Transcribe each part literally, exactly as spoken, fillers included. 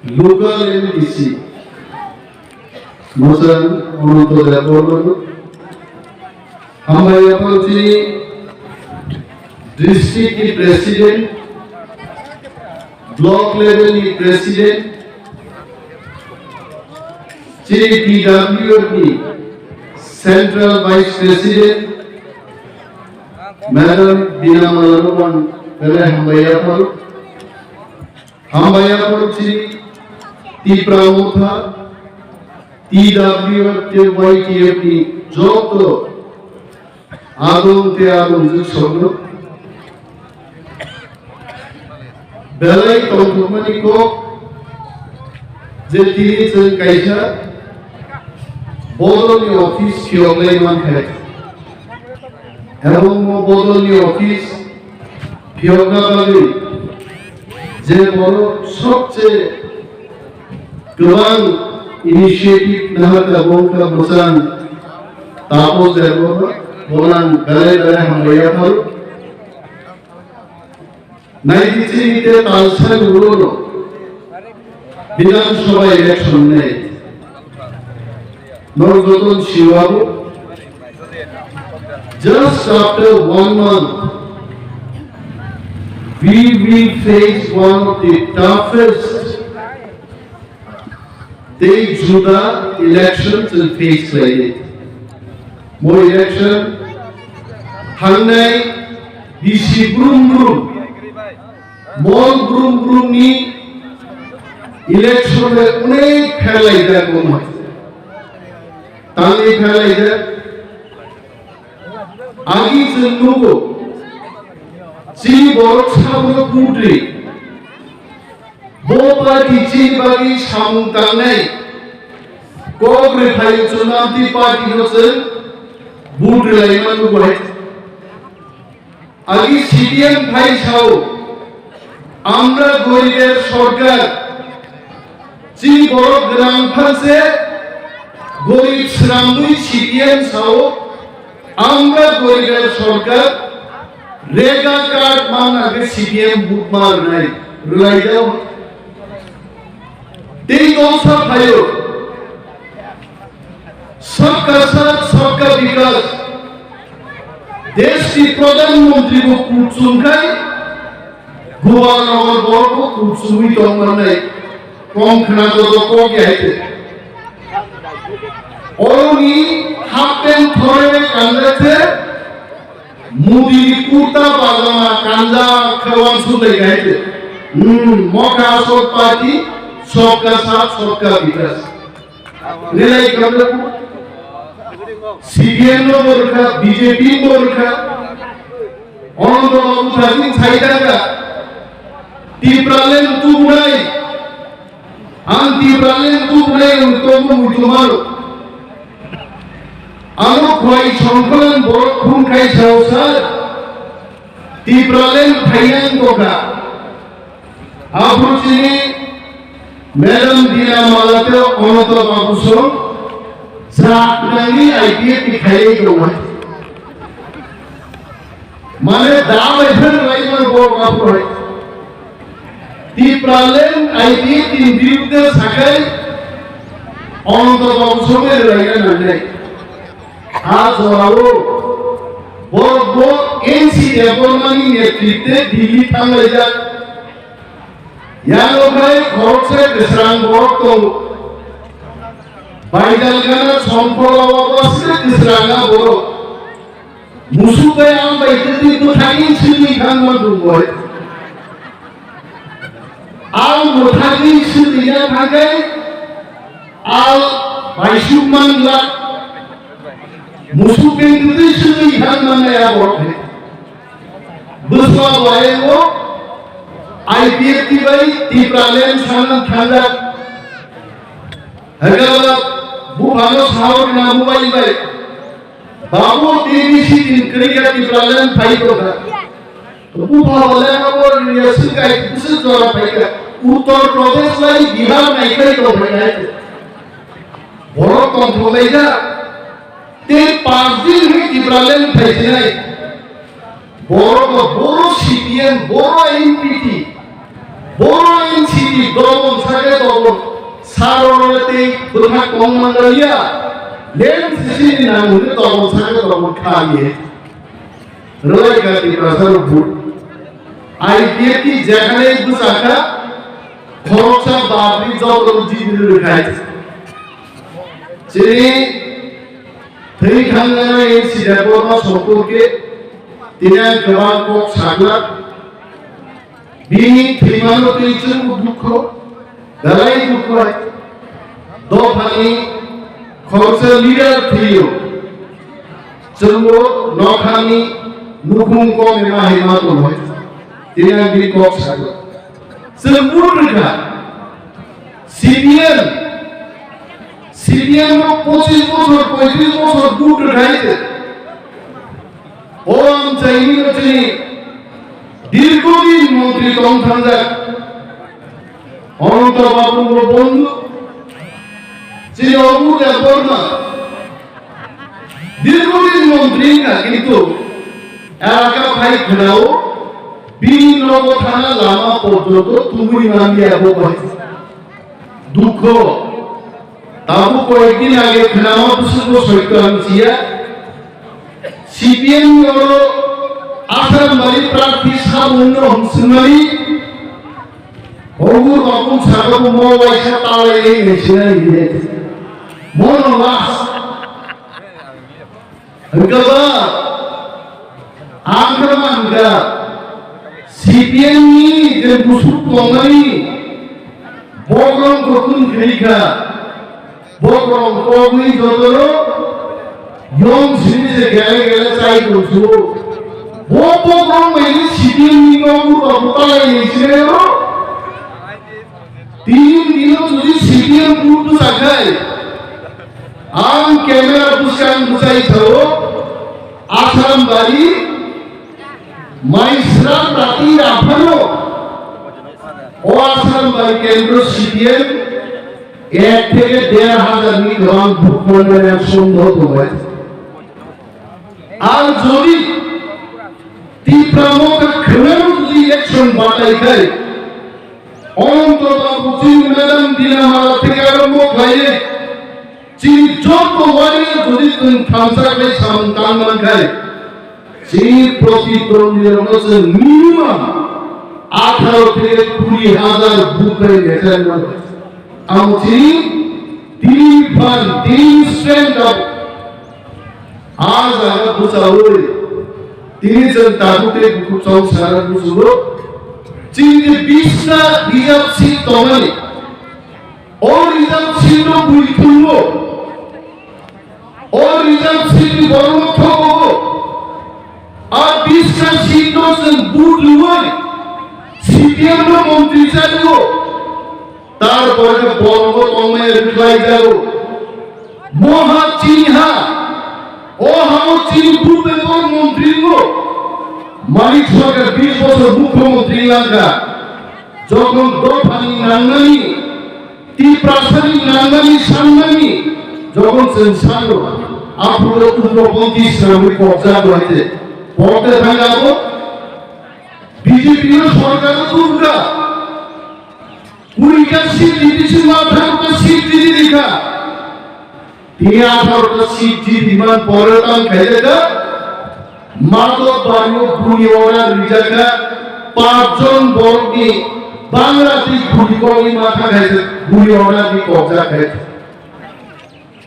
Local M D C, Mosan Ananto Debbarma, hambai yaphang chini district ni president, block level ni president, chini P W F ni central vice president, Madam Bina Mala no ang belai hambai yaphang. Hambai yaphang chini Tipra Motha, T W F tei Y T F ni joto adong tei adongjwk songno belai tongthokmani kok je tini chwng kaisa bodolni office phiyoklai mankha. Ebong o bodolni office phiyokna bagwi je borok sobse kwbang initiative naharkha, bo wngkha bwsang Tapo Debbarma, bono ang belai belai hambai yapharo. Naidi chini te talsa ulo no Bidhan Sabha election nei. Norok joto siwabo, just after one month, we will face one of the toughest tei juda election chwng face khlainai. Bo election thangnai bisi brum brum, mol brum brum ni election bai onek pherlaijak bo ma. Tangwi pherlaijak. Agi chwng nugo, chini borok sabukno kudri. Bo party chini bagwi samung tangnai kok rwphai chwng amtwi party no chwng vote rwlaima nugo hai. Agi C P M phai sao, "Amra goriber sorkar." Chini borok gwnang phanse gorib swnamwi C P M sao, "Amra goriber sorkar." Rega card manna khe C P M butma rwnai, rwlaijao. Tei kok sa phaio, "Sabka Saath, Sabka Vikas." Desh ni Pradhan Mantri bo kuchung khai, Governor borok bo kuchungwi tongmannai. Kom khna joto kok ya hai khe. Oroni half pant thoroi kanjak khe, Modi ni kurta pajama kanjak khe wansuk lai hai khe. Hmm, mokha aswk party, sabka saath, sabka vikas. Relai kamle C P M no bo rwkha, B J P bo rwkha. Ananto Babu thajin sai daga. Tipraland tubunai. Ang Tipraland tubunai ang tongmo muitu maro. Ano khwai songkran borok phun khai sao sir. Tipraland phainang tokha. Aphuru chini Madam Dina Mala tei Ananto Babu song sa nangni I P F ni khailai tongo. Mane da bai phan lai man bo aphuru hai. Tipraland I P F ni birudde sakai Ananto Babu song lai nangnai. A jorao borok bo N C Debbarmani netrite Delhi thanglaijak. Yango khai khoroksa kwsrang borok tongo. Baidal gana Sompolawa bwswk kwsrang a borok. Musuk bai ang bai kwtwi bwthagwi swtwi thangma dungoi. Ang bwthagwi swtwina thangkhe ang baisuk mangla. Musuk bai kwtwi swtwi thangma nai a borok hai. Bwsla bai o I P F T bai Tipraland sana thangjak. Hwnkhe buphano sao rwna mobile bai. Babu T V C din kwrwikha Tipraland phai tongkha. Bupha bo lengma bo rwya swkai bwswk jora phaikha. Uttar Pradesh lai Bihar naikhai tongkha. Borok tongthok laijak. Tei panch din hwnwi Tipraland phaijinai. Borok bo Boro C P M, Boro N P P, Boro N C T dobon sake dobon, sarore tei bwthak tong manliya, N C C ni nang hwnwi dobon sake dobon kha ye. Rwlai ka Tiprasa rok bu. I P F T jekhane bwsakha, khoroksa bapri joto jibini rwkhai. Chini thwi thangjanai incident borno somporke tini ang kwbang kok sakla. Bini thwimano twi chwngbo dukho, belai dukho hai. Dophani khoroksa leader thwiyo. Chwngbo nokhani nukhung kok ema hai ma tongwi. Tini ang bini kok sakla. Chwng butrwkha. C P M, C P M no pochis bochor, poitris bochor butrwkha hai se. O amchaini no chini dirghodin montri tong thangjak Ananta Babu bo bondhu, chini Abu Debbarma dirghodin montri wngkha, kintu elaka phai khwnao bini nogo thana lama porjonto tubui manliya bo bai. Dukho. Tabuk koyekdin age khwnama bwswkbo soitto ang siya. C P M ni oro Asarambari prarthi sabungno hwnswkmani Hogur Bakung saka bo mo waisa talai ei hinwi sinai hinwi. Mono last. Hwnkhe ba, ang khe ma hwnkha, C P M ni je musuk tongmani, bokrok bo tun khaikha, bokrok kokni jotono yong simi je gele gele chai tongsu. Bo bokrok bai ni C P M ni nogo bo talai ni sinayo. Tini dino jodi C P M butu sakhai, ang camera bwskang bwchai sao, Asarambari, Maisra, Tati, Raphano, o Asarambari kendro C P M ek theke der hajar ni kwbang bukhonmani ang sondeho tongo. Ar jodi Tipra Motha khwnano jodi election batai khai, Ananta Babu chini madam Dina Mala theke arombo khlaiwi chini joto warrior jodi chwng thansa khai samung tang man khai, chini protidwandi rokno chwng minimum atharo theke kuri hajar vote bai netai mano. Amo chini tini phan, tini strength of Ah jaga bwchaui tini chwng tabuk tei bukhuk chong sana buchugo. Chini bisa reserve seat tongmani. O reserve seat no bui thumgo. O reserve seat ni borok no thogo. A bisa seat no chwng but rwui C P M no montri chago. Tarpore borok tongmani rwkhlai jago. Moha chini ha, o hao chini purbe bor montri ngo. Manik Sarkar bis bosor mukhyamantri langkha. Jokhon dophani nangnani, Tiprasani nangnani, sangnani, jokhon chwng sano, aphuru ugroponthi swnamwi kokjak bahaite. Borok de thangabo, B J P no sorkar tubukha. Kurita seat didi si ma thangta seat didi dikha. Tini atharota seat didi man pore tang khaijaka. Mato banyo buni order rijaka. Pachjon borokni Bangladesh buni kongni matha khaijak buni order ni kokjak khaijak.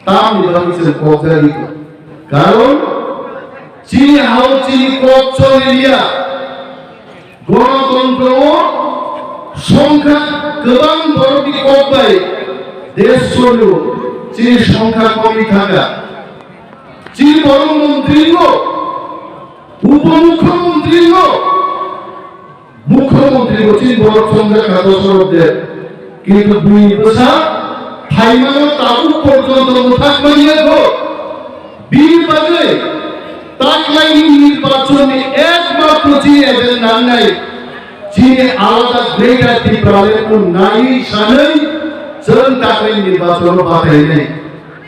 Tamni bagwi chwng kok jagwi tong? Karon chini hao chini kok choli liya. Gonotontro o songkha kwbang borokni kok bai desh choli o, chini songkha komwi thangkha. Chini borok montri no, upomukhyamantri no, Mukhyamantri bo chini borok chongjak kha Dosarot de. Kintu buini bwsa phaimano tabuk porjonto mwthak manya kho. Bini bagwi taklaini nirbachonni ekmatro chini agenda nangnai. Chini alada Greater Tipraland no naiwi sanwi chwng taklaini nirbachono bathainai.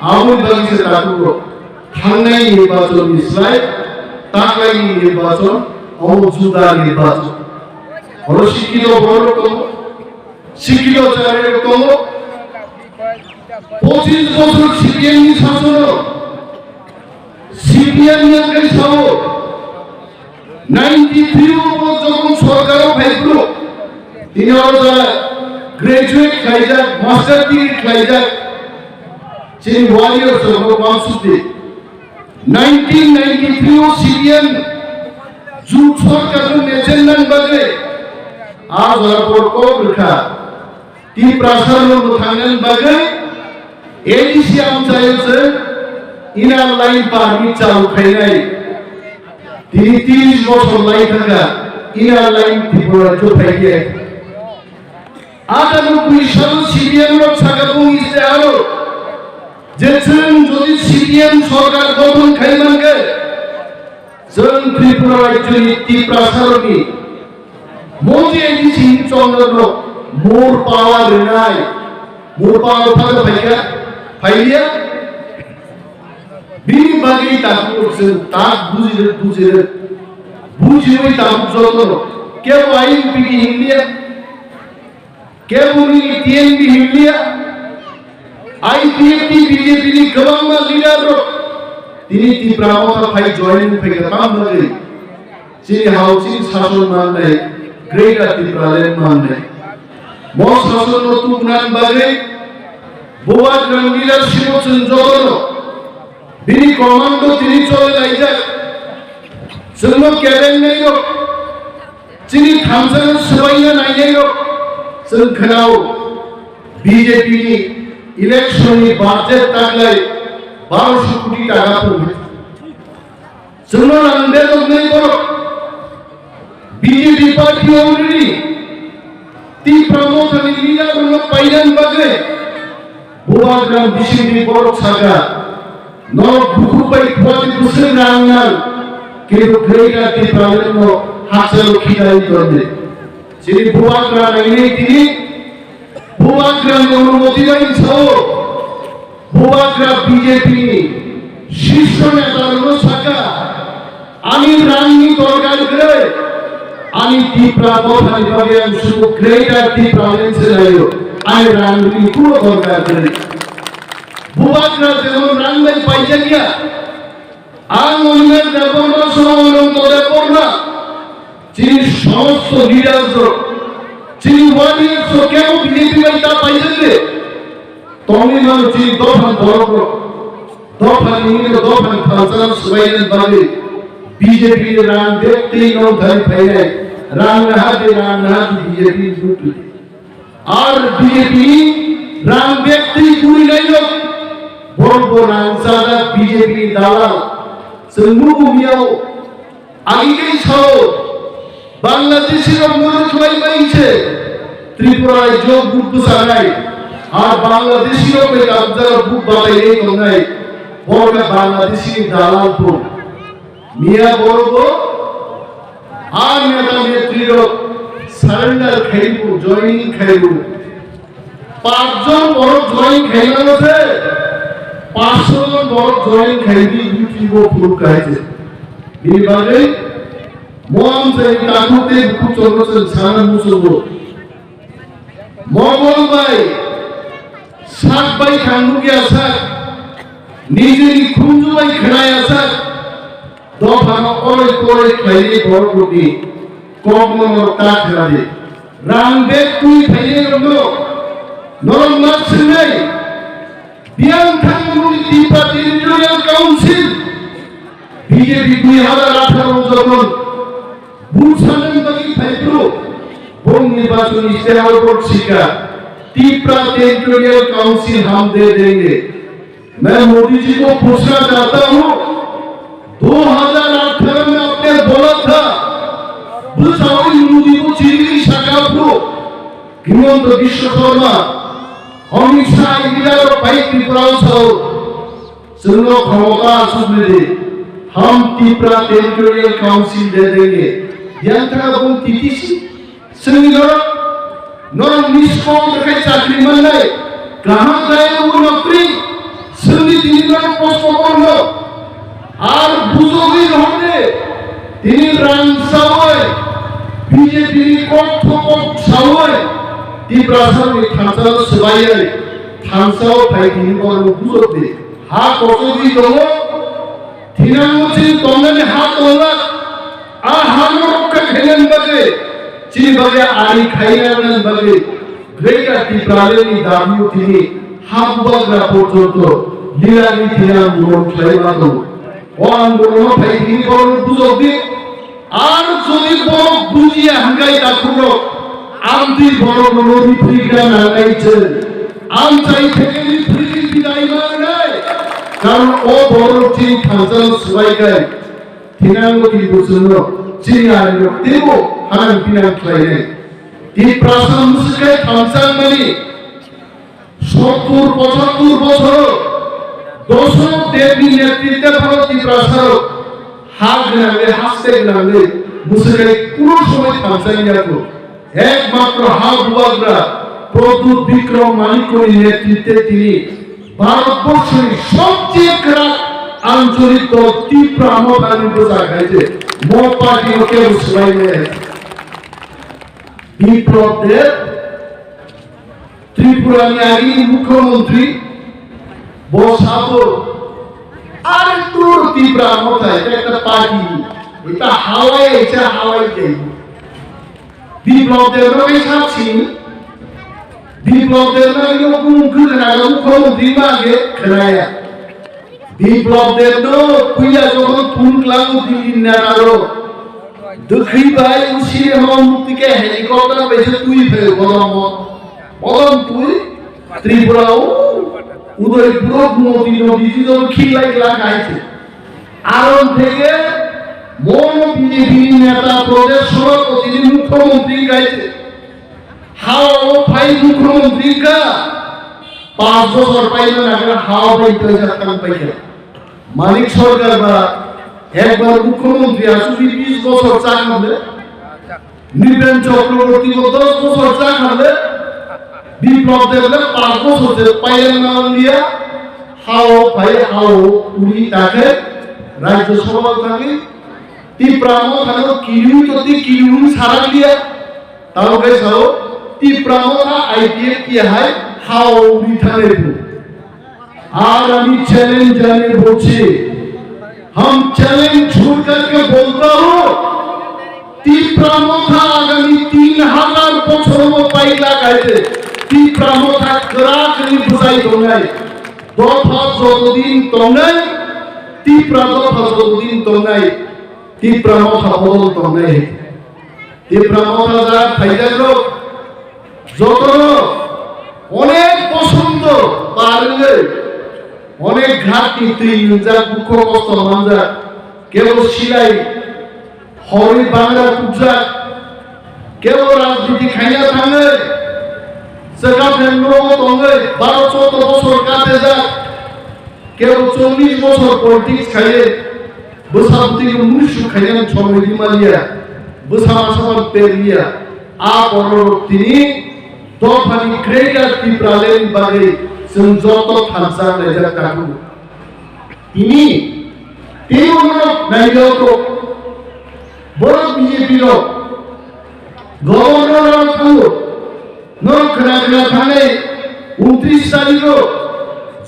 Aboni bagwi se tabuk rok. Thangnai nirbachon ni slai taklaini nirbachon, omo juda nirbachon. Oro sikito borok tongo, Sikito chari tongo. Pochis bochor C P M ni sasono, C P M ni angkai sao. Ninety three o bo jokhon sorkar o phai phuru, tini oro jora graduate khlaijak, master degree khlaijak, chini warriors rok no wansuk di. Nineteen ninety three o C P M jut sorkar no mejenna bagwi a jora bo kok rwkha. Tiprasa no mwthangna bagwi A D C amchaio se Inner Line Permit chalu khainai. Tini tris bochor lai thangkha Inner Line Tripura rajyo phaiya. Atharo bui salo C P M rok saka bung iste aro je chwng jodi C P M sorkar gothon khai mankhe, chwng Tripura rajyoni Tiprasarokni moje ni sini chondro no more power rwnai, more power phaka phaikha, phaiya. Bini bagwi tabuk chwng tak bujirwk, bujirwk, bujiwi tabuk jotono kebo I N P T hinliya, kebo nini T N V hinliya, I P F T B J P ni kwbangma leader rok tini Tipra Motha phai join wngphaikha, tamo bagwi chini hao chini sason mannai, Greater Tipraland mannai. Mo sason no tubuna bagwi Bubagra ni leadership o chwng jotono bini commando tini chole laijak. Chwngno kebeng nairok, chini thamsano swbaina nainairok, chwng khwnao B J P ni election ni budget taklai barosho koti taka pungkha. Chwngno rang bedoknai borok B J P party already Tipra Mothani leader rokno painani bagwi Bubagra bisingni borok saka, norok bukhuk bai khwati bwswk rang nang, kintu Greater Tipraland no hakchalo khidai tonde. Chini Bubagra nainai tini Bubagra ni onumoti bai sao. Bubagra B J P ni shisho neta rokno saka, ani rang ni dorkar kwrwi, ani Tipra Mothani bagwi ang sudu Greater Tipraland se laio, ani rang ni kuno dorkar kwrwi. Bubagra jemon rang bai paijakya, ang Onimer Debbarma song Ananto Debbarma, chini somosto leaders rok, chini warriors rok kebo B J P bai ta paijak de. Tongwi mano chini dophan borok rok. Dophan ni hwnwi dophan phalchana swbaina bagwi B J P ni rang bek twi nong thani phainai. Rang naha de, rang naha de B J P ni buktwi. Ar B J P ni rang bek twi guri nairok, borok bo rang chajak B J P ni dalal. Chwng nugo miyao, agi khe sao, Bangladeshi rok muruk khlai bai se Tripura rajyo bup bwchanai, ar Bangladeshi rok bai kabjaro bup batai tongnai, borok Bangladeshi ni dalal bo. Miya borok bo, a neta netri rok surrender khaibo, joining khaibo. Pachjon borok join khainano se, pachsho jon borok join khaiwi YouTube o phuru kahai se. Bini bagwi mo amchaini takhuk tei bukhuk chwngno chwng sana muchungo. Mongol bai sak bai thang nukya sak, nijini khunju bai khwnaya sak, dophano oroi poroi khlaiwi borok rokni kokno norok ta khna di. Rang bag twi phainai rokno norok ma swngnai. Biyang thangmani Tipra Territorial Council B J P dui hajar atharo jokhon vote sanani bagwi phaiphuru, bong nirbachon istihar board sikha, Tipra Territorial Council hum de denge. मैं मोदी जी को पूछना चाहता हूँ, दो हज़ार अठारह में आपने बोला था, bwsao Modi bo chini sakha phuru, Himanta Biswa Sarma, Amit Shah, Indira rok bai Tripura o sao, chwngno khomota aswk rwdi, hum Tipra Territorial Council de denge. Yang thang bung T T C, chwngni norok, norok miss call rwkhai chakri mannai, kaham kaya o nokri, chwngni tini norok post mortem no. Ar bujogwi rohordi, tini rang sawi, B J P ni kok thokok sawi, Tiprasarokni thansa swbaiwi thansa o phai tini borokno bujok di. Ha kochogwi tongo, thinango chini tongnani ha tonglak. A hano rokha khainani bagwi, chini bagwi ari khainani bagwi Greater Tipraland ni dabi o tini ha bubagra porjonto lilani thinang buron khlai ma tongo. O ang borokno phai tini borokno bujok di. Ar jodi borok bujiya hwnkhe, takhukrok, amtwi borokno riphrikna nangnai chwng. Amchai theke riphrikni bidai mangnai. Karon o borok chini thansano swbaikhai, thinango tini bwswkno chini arirok teibo hanang pinang khlainai. Tiprasa mwswkhe thansa wngmani sottur pochottur bochoro Dosrok Debni netritwe phano Tiprasarok ha gwnangwi, haste gwnangwi mwswkhe kuno somoi thansa wngyaku. Ekmatro ha bubagra Pradyut Bikram Manikyani netritwe tini Bharatborsoni sobcheye kwrak ancholik dol Tipra Mothani bwsa khaise mo party no kebo swbai maya. Biplab Deb Tripura ni agini mukhyamantri, bo sabo ar tur Tipra Motha, eta ekta party, eta hawai, eta hawai dei. Biplab Deb no khe sab sini, Biplab Deb no yo kung kung khna ga mukhyamantri ma ge khnaya. Biplab Deb no puila jokhon phone klango Delhi ni netaro. Dwkhwi bai usiri hama mukti khe helicopter bai se twi phaio bodom mo. Bodom twi Tripura o Udaipur o Gumoti nodi di dol khilai kla khai se. Aron theke mono B J P ni neta Pradesh Sabhapati ni mukhyamantri khai se. Hao phai mukhyamantri ka. Panch bochor paimani aage hao bai doija thang paikha. Manik Sarkar ba ekbar mukhyamantri asugwi bis bochor cha khamle, Nripen Chakraborty bo dos bochor cha khamle, Biplab Deb le panch bochor je paiyang na liya, hao phai hao uri takhe Rajya Sabha thangwi Tipra Motha no kiriwi toti kiriwi sarak liya. Tamo khe sao, Tipra Motha I P F T hai hao uri thangwi bu. Aur ami challenge jane bolchi, hum challenge chhod karke bolta hu, Tipra Motha agami tin hazar bochor mo paila gaite, Tipra Motha kwrak ni bujai donai, dopha jotodin tongnai, Tipra dopha jotodin tongnai, Tipra Motha bodol tongnai. Tipra Motha jaga phaijakrok jotono onek bosonto par wngwi, onek ghatni twi nwngjak, dukho kosto manjak, kebo silai horwi bangra tukjak, kebo rajniti khaina thangwi, chwkaphen nogo tongwi baro choudo bosor katejak, kebo chollish bosor politics khaiwi, bwsa bwtwi muisu khainani chomwi rimaliya, bwsa masa bai perliya, a borok tini dophani Greater Tipraland ni bagwi chwng joto thansa naijak takhuk. Tini, tini borok naijak, borok B J P rok, governor rok thango, Norok khna khna thangnai untris tarikh o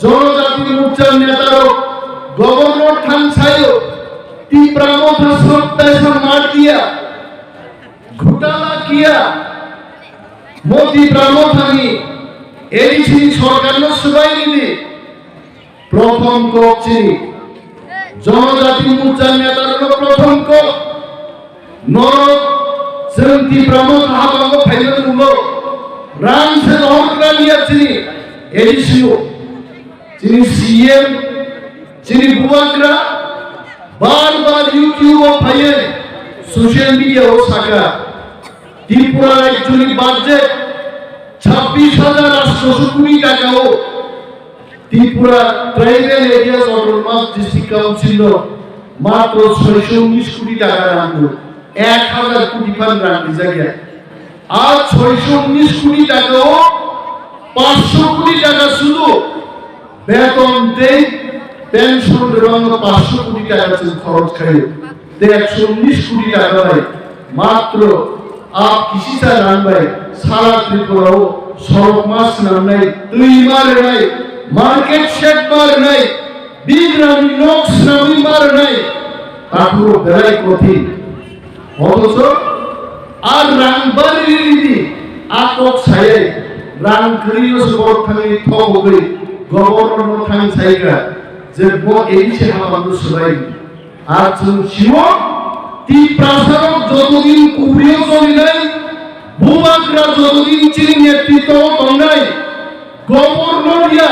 Jonojati Morcha netarok Governor thang saio, Tipra Motha sabta aisa mar diya, ghotala kiya, mo Tipra Motha ni A D C ni sorkar no swbai ridi. Prothom kok chini Jonojati Morcha netarokno prothom kok, norok chwng Tipra Motha habango phaimani ulo rang se rohorkra liya chini A D C o, chini C M, chini bubagra bar bar YouTube o phaiwi social media o saka Tripura rajyoni budget chabbish hajar aatshosho koti taka o Tripura Tribal Areas Autonomous District Council no matro soisho unnish koti taka rang do, ek hajar koti phan rang rijak ya. A soisho unnish koti taka o panchsho koti taka sudu beton tei pension rwbangno panchsho koti taka chwng khorok khaio. Tei ekso unnish koti taka bai matro a kisisa rang bai Sara Tripura o sorok ma swnamnai, twi ma rwnai, market shed ma rwnai, bigrani nok swnamwi ma rwnai, takhuk belai kothin. Othocho a rang bari ridi a kok sayai, rang kwrwi o se borok thangwi thok wngwi governor no thang saikha je bo A D C hapang no swbai. Ar chwng sio, Tiprasarok jotodin kubrio cholinai, Bubagra jotodin chini netritwo tongnai, Governor ya,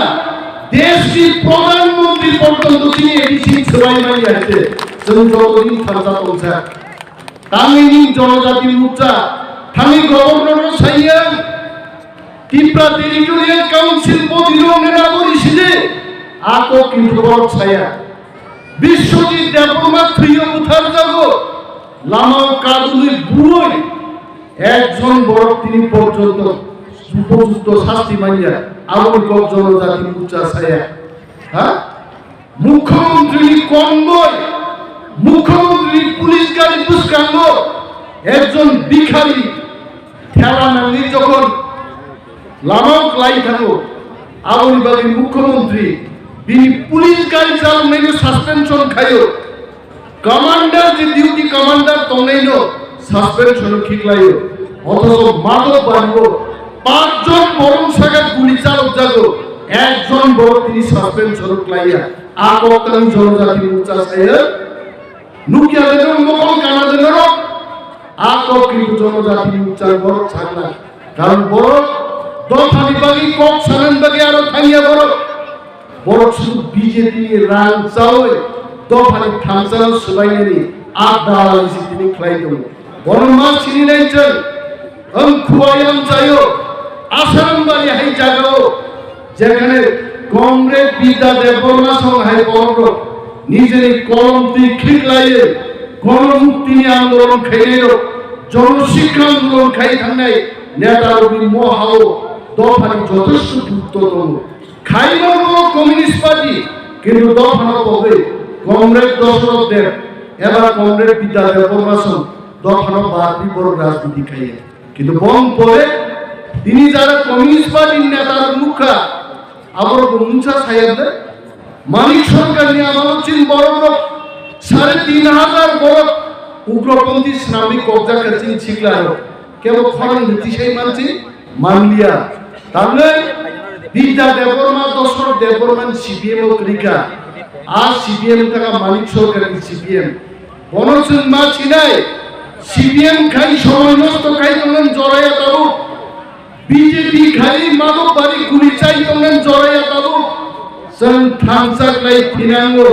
desh ni Pradhan Mantri porjonto chini A D C swbai manya se, chwng jotodin thansa tongsa. Tangwi ni Jonojati Morcha, thangwi Governor no saiya, Tipra Territorial Council body rok ni nabo risidi, ako kintu borok saya. Biswajit Debbarma thwiyo butharjago, lamao kadulwi buwi, ekjon borok tini porjonto upojukto sasti manya, aboni kok Jonojati Morcha saya. Ha? Mukhyamantri ni konboi, Mukhyamantri ni police gari bwskango ekjon bikhari thela nangwi jokhon lamao klai thango, aboni bagwi Mukhyamantri bini police gari chaloknaino suspension khaio. Commander je duty commander tongnaino suspension o khiklaio. Othocho Madhobbario panchjon borok saka guli chalokjago, ekjon borok tini suspension o klaiya. A kok tang Jonojati Morcha saya. Nukya de norok, mokol kana de norok. A kok kintu Jonojati Morcha borok sakna. Karon borok dophani bagwi kok sanani bagwi aro thangya borok. Borok sudu B J P ni rang chawi dophani thansa swbainani a dalal si tini khlai tongo. Bono ma sini nai chwng, ang khuayang chayo, Asarambari hai jagao, jekhane Comrade Bidya Debbarma song hai borok rok nijeni kolom twi khiklaiwi gono muktini andolon khainai rok, jono sikha andolon khai thangnai neta rokni mohao dophani jotheshto gurutto tongo. Khaima bo Communist Party, kintu dophano pogwi Comrade Dosoroth Deb eba Comrade Bidya Debbarma song dophano barwi borok rajniti khaiya. Kintu bong pore tini jara Communist Party ni neta rok nukha, aborok bo mungsa saya de. Manik Sarkar ni amalo chin borok rok sare tin hajar borok ugroponthi swnamwi kokjak kha chin sikla rok. Kebo khorang ni tisai manchi manliya. Tamle Bidya Debbarma, Dosoroth Debbarma ni C P M o kwrwi kha. A C P M wngkha Manik Sarkar ni C P M. Bono chwng ma sinai, C P M khai somoi nosto khai tongmani joraya tabuk. B J P khai Madhobbario guli chai tongmani joraya tabuk. Chwng thansa khlai thinango.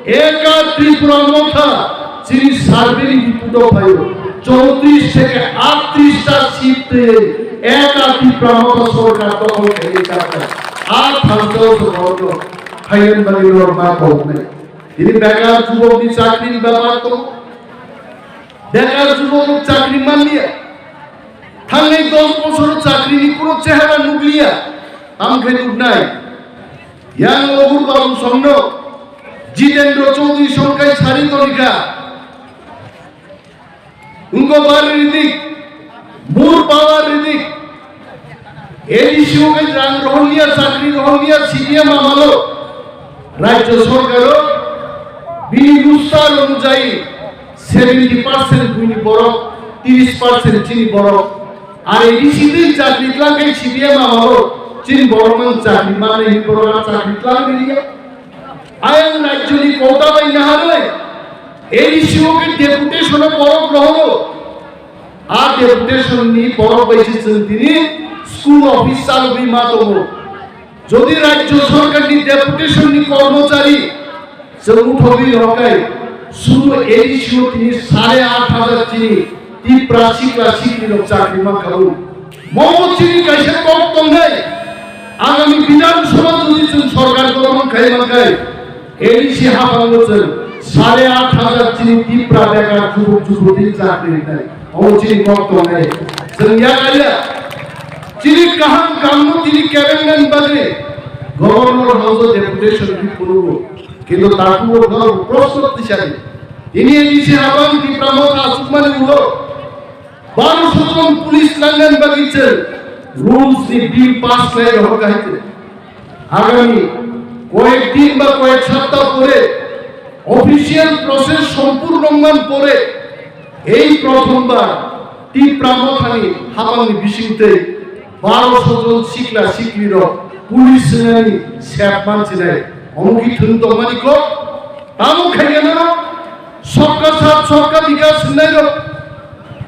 Eka Tripura Motha chini survey ni report o phaio. Chowtris theke aatris ta seat twi Eka Tripura Motha sorkar dokhol khainai chakha. A thansa o se borok khainani bagwi norok ma koloknai. Tini bekar jubokni chakrini bepar tongo. Bekar jubok rok chakri manliya. Thangnai dos bochor chakrini kuno chehara nukliya. Tamkhe nuknai. Yang Ogur Babu songno Jitendra Chaudhary songkai sari tonika. Wngkha bari ridik, mur power ridik. A D C o khe rang rohorliya, chakri rohorliya, C P M amalo. Rajya sorkaro bini roster onujayi seventy percent buini borok, tris percent chini borok. Ar A D C twi chakri twlangkhe C P M amalo chini borok mang chakri manwi borok ar chakri twlangkhe liya. Ayang rajyoni kota bai naharwi A D C o khe deputation o borok rohoro. A deputation ni borok bai se chwng tini school office chalogwi ma tongo. Jodi rajya sorkar ni deputation ni kormochari chwng uthogwi rwkhe, sudu A D C o tini sare aat hajar chini Tipra sikla sikli rok chakri mankha bo. Momo chini kaisa kok tongnai. Agami Bidhan Sabha jodi chwng sorkar gothon khai mankhai, A D C hapang bo chwng sare aat hajar chini Tipra bekar jubuk jubuk din chakri rinai. Omo chini kok tongnai. Chwng yakaliya. Chini kaham kamno tini kebengnani bagwi Governor House o deputation khe phunukgo. Kintu takhuk o proshno tisani. Tini A D C hapang Tipra Motha achukmani ulo. Baro sho jon police langna bagwi chwng rules ni bill pass khlai rohor kha hai. Agami koyek din ba koyek sapta pore, official process sompurno wngman pore, ei prothombar Tipra Mothani hapangni bisingtwi baro sho jon sikla siklirok police swngnani sep manchinai. Omo ki thwng tongmani kok? Tamo khaikhe no Sabka Saath Sabka Vikas hwnnairok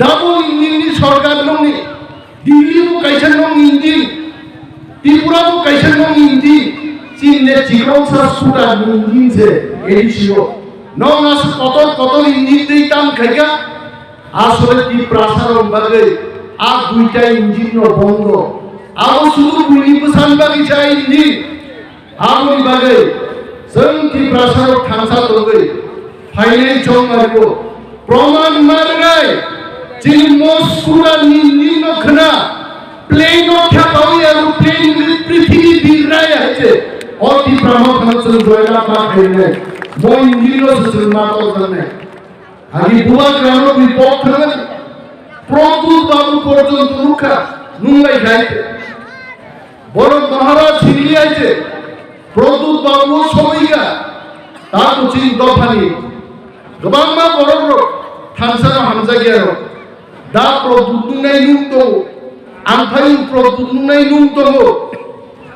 double engine ni sorkar nongni. Delhi bo kaisa nong engine, Tripura bo kaisa nong engine, chini le chikonsa scooter ni engine se A D C o. Nong as kotor kotor engine tei tam khaika, asole Tiprasa rok bagwi a duita engine no bongo. Abo sudu buini bwsan bagwi sa engine. Aboni bagwi chwng Tiprasarok thansa tongwi phainai chongmarigo. Proman manai chini Moscow ni nino khna plane no khapawi aru plane ni prithibi birrai hai se. O Tipra Mothano chwng joyla ma khainai. Mo nino chwng ma to janai. Agi bubagrano bipok thangani Pradyut Babu porjonto nukha, nunglai khai. Borok Maharaj hinlai je Pradyut Babu somoika ta kuching dophani kwbangma borokrok thansano hamjakyarok da Pradyut nungnai nung tongo, ang phai Pradyut nungnai nung tongo.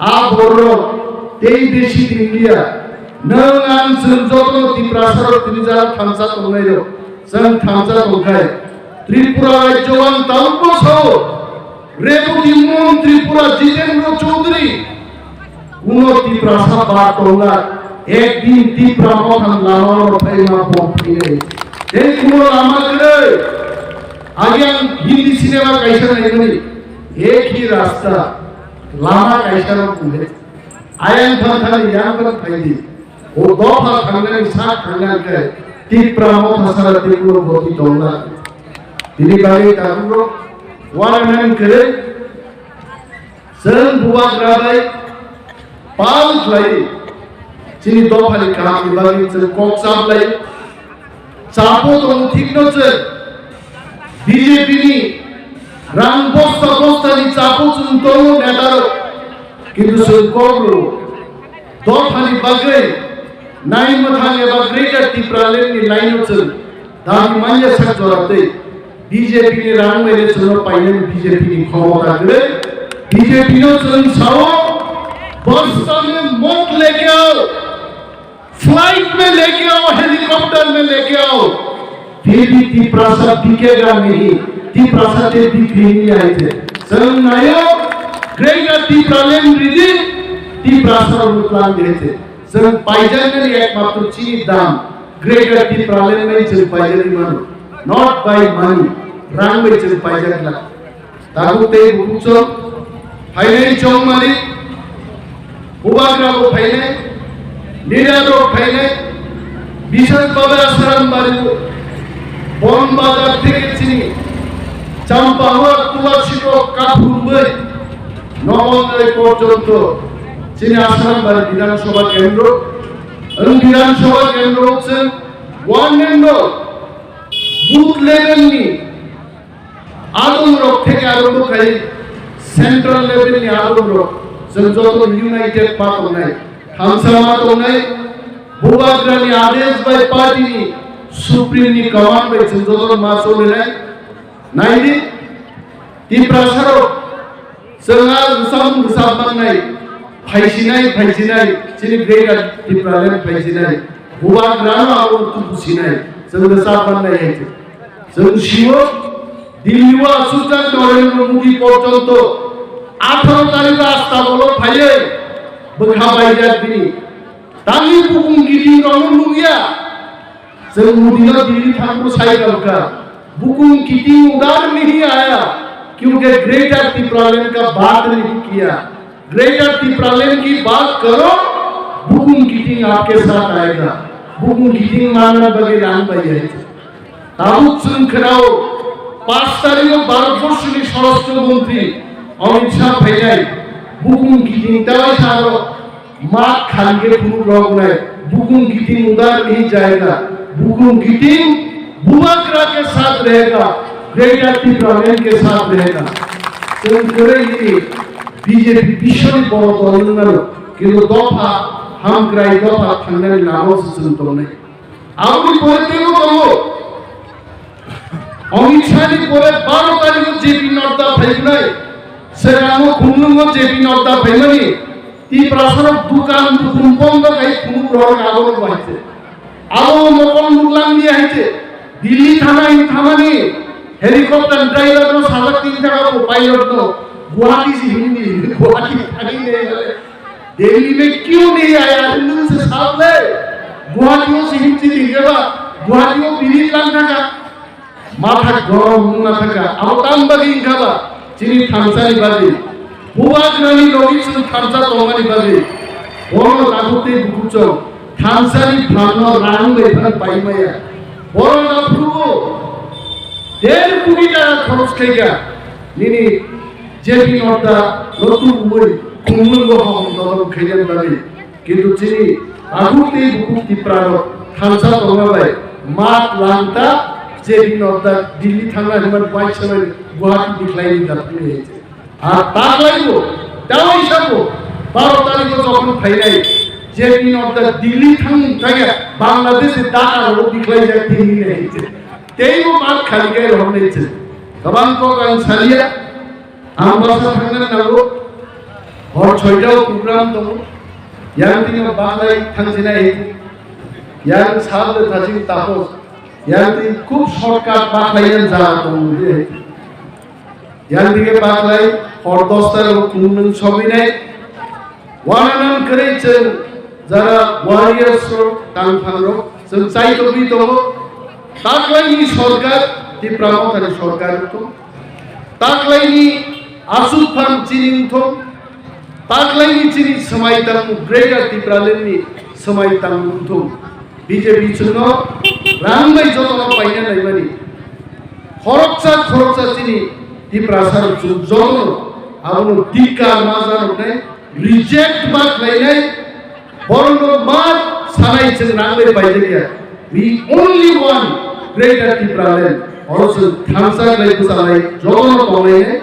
A borok tei besi tinglia. Nwng ang chwng jotono Tiprasarok tini jara thansa tongnairok. Chwng thansa tongkhai. Tripura rajyo ang tabukbo sao. Reboti Mon Tripura Jitendra Chaudhary. Kuno Tiprasa ba tongla. Ekdin Tipra Mothani lama oro phaima bom phainai. Tei kuno lama kwrwi. Agi ang Hindi cinema kaisa naimani. Ek hi rasta. Lama kaisa no kule. Ayang thang thang yang thang phaidi. O dopha thangnani sak thangnani khe Tipra Motha sara Tripura boti tongla. Tini bagwi tabukno wananan kwrwi chwng bubagra bai pal khlai chini dophani kahamni bagwi chwng kok chap lai. Chapo tongo thikno chwng B J P ni rang bosta bosta ni chapo chwng tongo netarok, kintu chwng kok rwo dophani bagwi nai mwthang eba Greater Tipraland ni line o chwng dabi manya sak jora tei B J P ni rang bai le chwngno painani B J P ni khomota kwrwi. B J P no chwng sao bosta mein mot leke aao. Flight mein leke aao, helicopter mein leke aao, phir bhi Tiprasa bikega nahi, Tiprasa te bikri nahi aise. Chwng naio, Greater Tipraland ridi, Tiprasa rwklang di aise. Chwng paijaknani ekmatro chini dam, Greater Tipraland bai chwng paijagwi mano, not by money, rang bai chwng paijakla. Tabuk tei bukuchok phainai chongmani, bubagra bo phainai, leader rok phainai, bisas babe Asaram bari o, Bon Bazar theke chini Champahua Tulasi rok kaphurbai Nogonai porjonto chini Asaram bari Bidhan Sabha kendro, ang Bidhan Sabha kendro se one and all booth level ni adong rok theke arombo khai central level ni adong rok chwng joto united ma tongnai, thansa ma tongnai, bubagra ni adesh bai party ni supreme ni command bai chwng joto ma cholinai. Naidi, Tiprasa rok chwng a rwchapmung rwchap mannai, phaisinai, phaisinai, chini Greater Tipraland phaisinai, bubagrano abo tubusinai, chwng rwchap mannai hai se. Chwng sio, Delhi o aswkjak Narendra Modi porjonto atharo tarikh o Astabolo phaiwi bwkha baijak bini. Tangwi bukung kiting rokno nukya. Chwng Modi no Delhi thangbo sai rwkha. Bukung kiting udhar nahi aaya, kyunki Greater Tipraland ka baat nahi kiya. Greater Tipraland ki baat karo, bukung kiting aapke saath aayega. Bukung kiting manna bagwi rang bai hai. Tabuk chwng khwnao, paanch tarikh o Bharatborshni Swarashtra Montri Amit Shah phainai, bukung kiting tawai saro mat khan ke phunuk rok nai, bukung kiting udhar nahi jayega, bukung kiting bubagra ke saath rahega. Greater Tipraland ke saath rehega. Chwng kwrwi nini B J P biswni borok dol wngmano, kintu dopha hamkrai dopha thangnani lama se chwng tongnai. Aboni pore teibo tongo. Amit Shah ni pore baro tarikh o J P Nadda phaignai. Serango Khumlungo J P Nadda phaimani. Tiprasarok dukan dukun bondo khai khumuk rohor abono bahai se. Abo mokol nuklang ni hai se. Delhi thana hin thamani helicopter driver no sajak tin taka bo pilot no Guwahati si hindi Guwahati thani ne. Delhi mein kyun nahi aaya? Hindu se saab le Guwahati o si hindi dikhe ba Guwahati o biri lang thaka. Matha gorom wngna thaka. Abo tam bagwi wngkha ba chini thansa ni bagwi. Buwak nani logi chwng thansa tongmani bagwi. Bono takhuk tei bukhuk chwng thansa ni phan no rang bai phan pai maya. Bono na phuru der koti taka khoros khaika. Nini J P Nadda no tubui Khumlungo hom dodol khainani bagwi. Kintu chini takhuk tei bukhuk Tipra rok thansa tongma bai mat langta J P Nadda Delhi thangna hinmani bai se bai Guwahati bikhlai ni da thangni hai se. Ar taklai bo tawai sabo baro tarikh o jokhon phainai J P Nadda Delhi thang thangya Bangladesh ni Dhaka ro bikhlai jak thini hai se. Tei bo mat khali kai rohor nai se. Kabang kok ang salia. Ambasa thangna nango. Hor soita o program tongo. Yang tini baklai thangsinai. Yang sal de thajing tapos. Yang tini khub shortcut baklai yang jaga tongo de. Yang tini baklai hor dosta o kunung sobinai. Wananan kwrwi chwng jara warriors rok, tangphang rok, chwng chai tongwi tongo. Taklaini sorkar, Tipra Mothani sorkar wngthung. Taklaini aswk phan chini wngthung. Taklaini chini swmai tangmung Greater Tipraland ni swmai tangmung wngthung. B J P chwngno rang bai jotono paina naimani. Khoroksa khoroksa chini Tiprasa rok chwng jotono abono dikka ma janoknai, reject ma khlainai, borokno ma sanai chwng rang bai paijak ya. We only want Greater Tipraland. Oro chwng thansa khlai bwchalai jotono tonglainai.